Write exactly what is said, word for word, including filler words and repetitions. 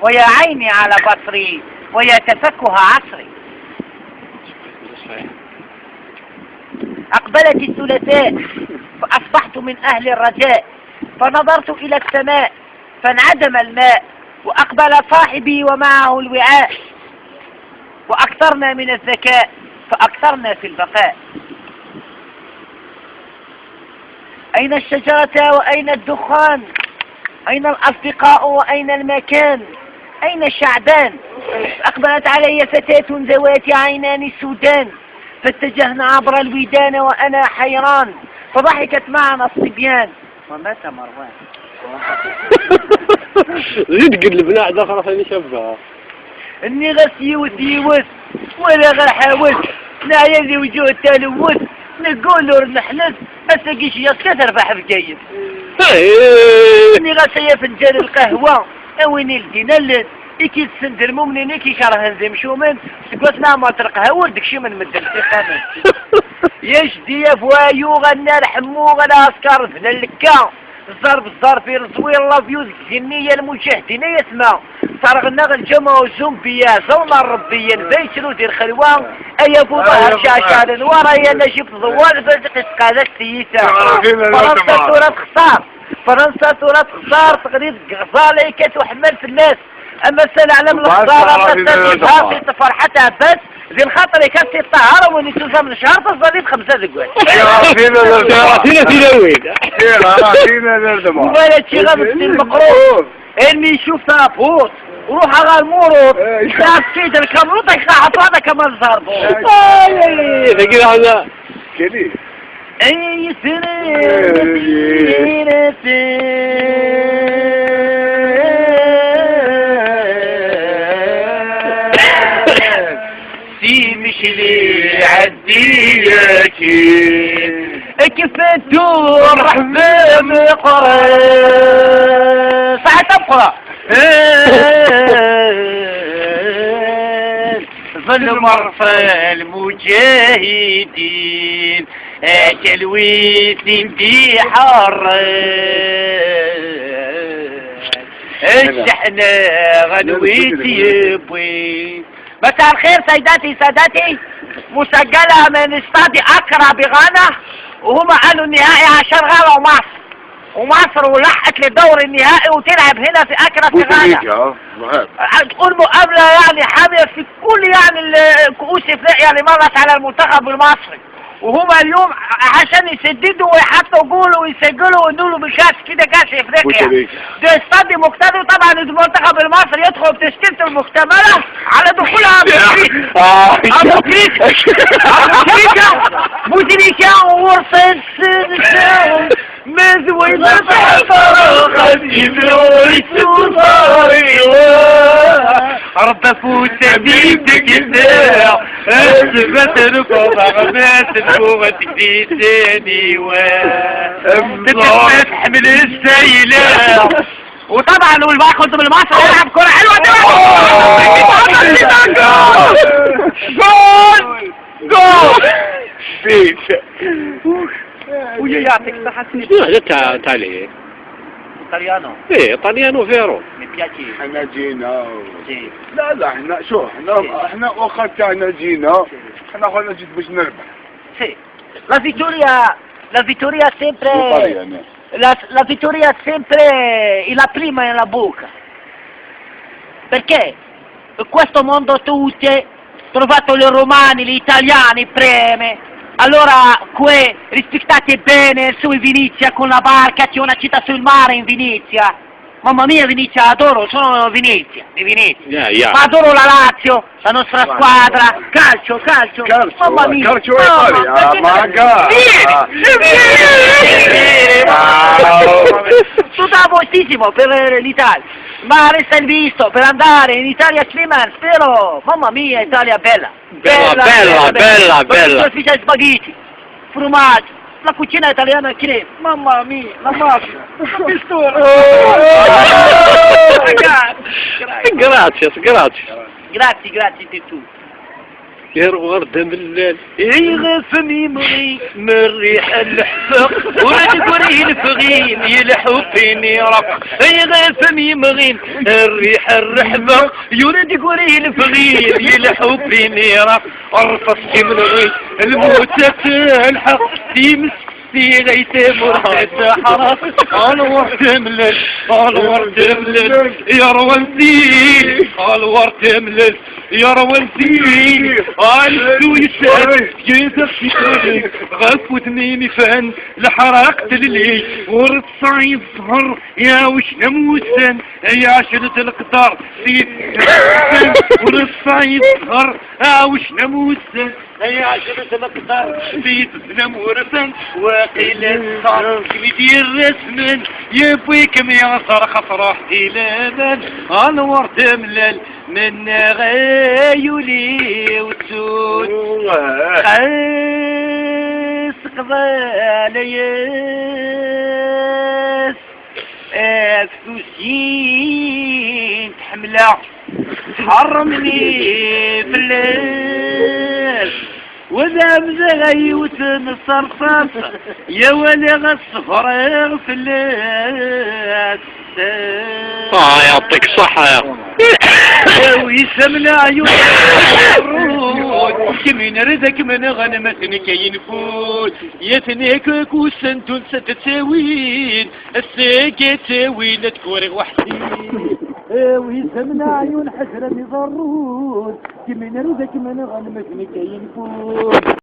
ويا عيني على بصري، ويا تفكه عصري. أقبلت الثلاثاء فأصبحت من أهل الرجاء، فنظرت إلى السماء فانعدم الماء، وأقبل صاحبي ومعه الوعاء، وأكثرنا من الذكاء فأكثرنا في البقاء. أين الشجرة وأين الدخان؟ أين الأصدقاء وأين المكان؟ أين شعبان؟ أقبلت علي فتاة ذوات عينان سودان، فاتجهنا عبر الودان وأنا حيران، فضحكت معنا الصبيان ومات مروان. زيد قلبنا على اخر ثاني شابه. Nniɣ-as yiwet yiwet, wala ɣer ḥawes, neɛya di wujuh talewwet, neggul ur neḥned, ass-agi ceyyaḍ kan terbeḥ Bgayet. Nniɣ-as ay afenǧal n lqahwa, a win ileddin allen, i k-id-senden lmumnin i k-ikerhen d imcumen, seg wass n ɛmer telqahwa ur d-kcimen medden s ixxamen. Ya jeddi ya bwayu, a nna lḥemmu, a lɛesker d lalekka. Ẓerb ẓerb irẓwi llabyu deg igenni ya lmuǧahdin ay atma. Serɣen-aɣ lǧameɛ uzumbiya, ẓawna ṛṛebbi, yanba yettru di lxelwa, ay abu ḍaher ceɛceɛ lenwar, ay anajib tḍewwal, berzeq isqeɛd-ak tiyita. Fransa tura texṣar, Fransa tura texṣar, teɣli deg iɣẓal, ay kat uḥemmal fell-as. Ama s alaɛlam lexẓar, ama s atibar, si tferḥat ɛebbas, di lxaṭer-ik ad t-iṭṭahar, a win ittuẓamen ccher, taẓallit xemsa deg wass. Tina tilawin. Wala ččiɣ abetti lmeqrub, almi yecuf taɛburt, ruḥeɣ ɣer Muruḍ, taɛfit lkamruḍ, ak taɛfat, ak aman ẓerbu. Ay, ay, ay, dagi daɣen. Ay, ay, ay, ay, ay, ay, ay, ay, ay, Si mecli ɛeddi-yaki. Kif tura ṛṛeḥma meqqren. Saɛet meqqren. Ḍelmeɣ ɣef lmuǧahidin, akal wi ten-d-iḥeṛṛen. Acḥal ɣen wi t-yewwin. مساء الخير سيداتي سادتي، مسجلة من استاد أكرا بغانا، وهم قالوا النهائي عشان غانا ومصر، ومصر ولحقت للدور النهائي وتلعب هنا في أكرا في غانا. بوتريكة، اه، مهاب. تكون مقابلة يعني حامية في كل يعني الكؤوس إفريقيا اللي مرت على المنتخب المصري، وهم اليوم عشان يسددوا ويحطوا جول ويسجلوا وينولوا بكاس كده كاس إفريقيا. بوتريكة. ده استاد مكتظ طبعا المنتخب المصري يدخل بتشكيلته المكتملة على دخول أبو تريكة. آه. أبو تريكة. أبو تريكة. بوتريكة ورصيد سنسان مزوي البحر قد يدور السلطان. ربك وتبيتك ساعة اثبت ركض غمات الكوة تجديد ثاني و تتحمل السيلة. وطبعا والباقي كنت بالمصري يلعب كرة حلوة. جول! جول! جول! فيك. ويا يعطيك الصحة سيدي. شنو هذا تاع تاع لي؟ Italiano. ايه، طاليانو فيرو. Mi piace. احنا جينا. Sì. لا لا، احنا شو، احنا احنا واخا تاعنا جينا، احنا خونا جيت باش نربح. Sì. La vittoria, la vittoria sempre, Italiano. la, la vittoria sempre è la prima nella bocca. Perché in questo mondo tutti trovato i romani, gli italiani, preme. Allora, qui rispettate bene su in Venezia con la barca, c'è una città sul mare in Venezia. Mamma mia, Venezia, adoro, sono Venezia, di Venezia. يا يا Ma adoro la Lazio, la nostra squadra. Calcio, calcio. Calcio, Mamma mia. calcio Mamma, Italia, perché ma calcio? calcio. Vieni, vieni, vieni, vieni, vieni, ma- Tutto a postissimo per l'Italia. Ma resta il visto per andare in Italia, Clemens, però, mamma mia, Italia bella. Bella, bella, bella, Con bella. Salsiccia e spaghetti, formaggio, la cucina italiana che, mamma mia, la mafia, la pistola. Ragazzi, Grazie, grazie. grazie, grazie di tutto. Yerɣer d amellal. Iɣef am yimɣi, merriḥ a leḥfeq. Ur d-grin fɣin, yelḥu qqin iraq. Iɣef am yimɣin, rriḥ a rreḥbeq. Ur d-grin fɣin, yelḥu qqin iraq. Rrfeṣ d imenɣi, lmut ad telḥeq. Times Tiɣayt tamurt teḥreq, alwer temlel, alwer temlel, yerwan zik, alwer temlel, yerwan zik. Ansu yesɛed, yedder si tɣelli, ɣef udem-im ifan, leḥraq tlelli, ur tesɛiḍ ssher, iɛwec d am wussan, ay ɛecret leqder, si tɣelli, ur tesɛiḍ ssher, iɛwec d am wussan. Ay ɛecret leqder, bid d amurfen, waqila ṭṭar, kem-id-yerrasmen, yewwi-kem yeɣẓer xas ruḥ di laman, anwer d amellal, mennaɣ ay ul-iw ttut, xas qḍan-as. At tusin tḥemmleɣ, tḥeṛṛem-iyi fell-as. Wad amzeɣ ay yiwet n ṣṣerṣaṣ, ya waliɣ ad ṣebreɣ fell-as. Ah, يعطيك الصحة يا. Awi-s am leɛyun, kemm inred ad kem-nɣen ma d nekk ay nfut. Yat nekk kusen tuns ad ttawin. Ass-agi ttawin ad k-wriɣ weḥd-i. Awi-s am leɛyun ḥader ad iḍerrun, kemm inred ad kem-nɣen ma d nekk ay nfut.